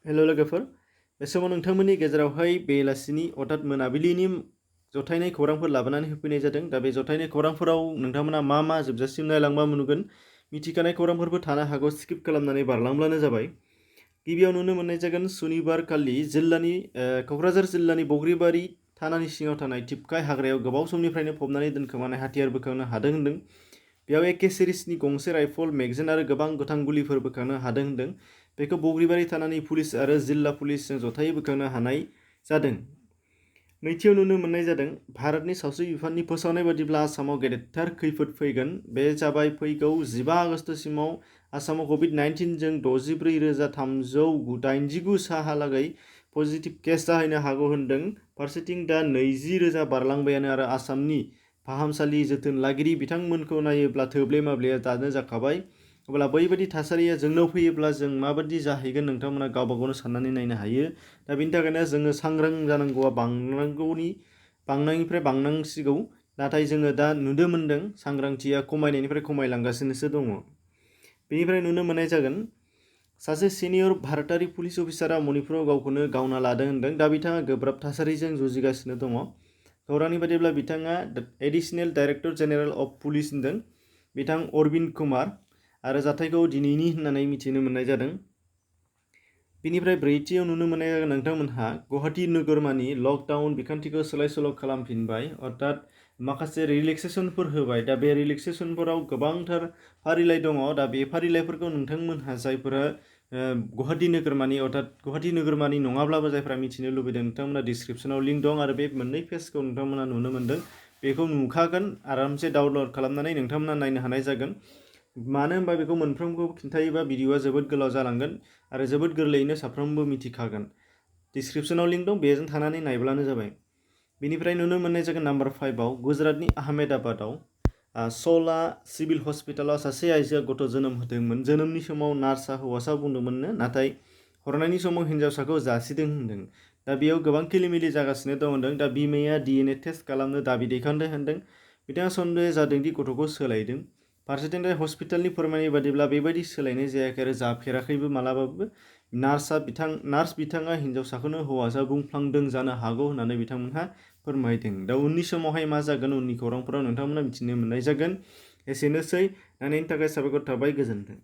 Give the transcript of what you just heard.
हेल' लोगोफोर, बे समाव नोंथांमोननि गेजेरावहाय बेलासिनि अर्थात मोनाबिलिनि जथायनाय खौरांफोर लाबोनानै होफैनाय जादों। दा बे जथायनाय खौरांफोराव नोंथांमोना मा मा जोबजासिम नायलांबा नुगोन, मिथिखानाय खौरांफोरबो थानो हागौ, स्किप खालामनानै बारलांब्लानो जाबाय। गिबियाव नुनो मोननाय जागोन सुनिबार खालि क'क्राझार जिल्लानि बग्रिबारि थानानि सिङाव थानाय टिपकाय हाग्रायाव गोबाव समनिफ्रायनो फबनानै दोनखोमानाय हाथियार बोखांनो हादों होनदों। बेयाव एके सिरिजनि गंसे राइफल, मेगजिन आरो गोबां गोथां गुलिफोर बोखांनो हादों होनदों। बेखौ बग्रिबारि थानानि पुलिस आरो जिल्ला पुलिसजों जथायै बोखांनो हानाय जादों। नैथियाव नुनो मोननाय जादों भारतनि सावस्रि बिफाननि फोसावनाय बादिब्ला आसामाव गेदेरथार खैफोद फैगोन। बे जाबाय फैगौ 15 आगस्तसिमाव आसामाव कभिड-19 जों 64,389 साहालागै पजिटिभ केस जाहैनो हागौ होनदों। फारसेथिं दा 20,000 बारलांबायानो आरो आसामनि फाहामसालि जोथोन लागिरि बिथांमोनखौ नायोब्ला थोब्ले माब्लेया दानो जाखाबाय। अब्ला बैबायदि थासारिया जोंनाव फैयोब्ला जों माबायदि जाहैगोन नोंथांमोना गावबा गावनो साननानै नायनो हायो। दा बेनि थाखायनो जोङो सांग्रां जानांगौआ बांनायनिफ्राय बांनांसिगौ। नाथाय जोङो दा नुनो मोनदों सांग्रांथिया खमायनायनिफ्राय खमायलांगासिनोसो दङ। बेनिफ्राय नुनो मोननाय जागोन सासे सिनियर भारतारि पुलिस अफिसारा मणिपुराव गावखौनो गावना लादों होनदों। दा बिथाङा गोब्राब थासारिजों जुजिगासिनो दङ। खौरांनि बादिब्ला बिथाङा एडिशनेल डाइरेक्टर जेनेरेल अफ पुलिस होनदों, बिथां अरविन्द कुमार, आरो जाथायखौ दिनैनि होननानै मिथिनो मोननाय जादों। बिनिफ्राय ब्रैथियाव नुनो मोननाय जागोन नोंथांमोनहा गुवाहाटी नोगोरमानि लकडाउन बिखान्थिखौ सोलाय-सोल' खालामफिनबाय, अर्थात माखासे रिलेक्सेसनफोर होबाय। दा बे रिलेक्सेसनफोराव गोबांथार फारिलाइ दङ। दा बे फारिलाइफोरखौ नोंथांमोनहा जायफोरा गुवाहाटी नोगोरमानि नङाब्लाबो जायफ्रा मिथिनो लुबैदों, नोंथांमोना डिसक्रिपसनाव लिंक दं आरो बे मोननै पेजखौ नोंथांमोना नुनो मोनदों। बेखौ नुखागोन, आरामसे डाउनलड खालामनानै नोंथांमोना नायनो हानाय जागोन। मानो होनबा बेखौ मोनफ्रोमखौ खिन्थायोबा भिडिअआ जोबोद गोलाव जालांगोन आरो जोबोद गोरलैयैनो साफ्रोमबो मिथिखागोन। डिसक्रिपसनाव लिंक दं, बेजों थानानै नायब्लानो जाबाय। बेनिफ्राय नुनो मोननाय जागोन नाम्बार 5आव गुजरातनि आहमेदाबादाव सला सिभिल हस्पिटालाव सासे आइजोआ गथ' जोनोम होदोंमोन। जोनोमनि समाव नार्सआ हौवासा बुंदोंमोननो, नाथाय हरनायनि समाव हिन्जावसाखौ जासिदों होनदों। दा बेयाव गोबां किलिमिलि जागासिनो दं होनदों। दा बिमाया DNA टेस्ट खालामनो दाबि दैखांदों होनदों। बिथाङा सन्देह जादों दि गथ'खौ सोलायदों। फारसेथिं हस्पिटालनि फोरमायनाय बादिब्ला बेबायदि सोलायनाय जायाखै आरो जाफेराखैबो मालाबाबो। नार्स बिथाङा हिन्जावसाखौनो हौवासा बुंफ्लांदों जानो हागौ होननानै बिथांमोनहा फोरमायदों। दा उननि समावहाय मा जागोन, उननि खौरांफोराव नोंथांमोना मिथिनो मोननाय जागोन। एसेनोसै, नायनायनि थाखाय साबायखर थाबाय, गोजोन्थों।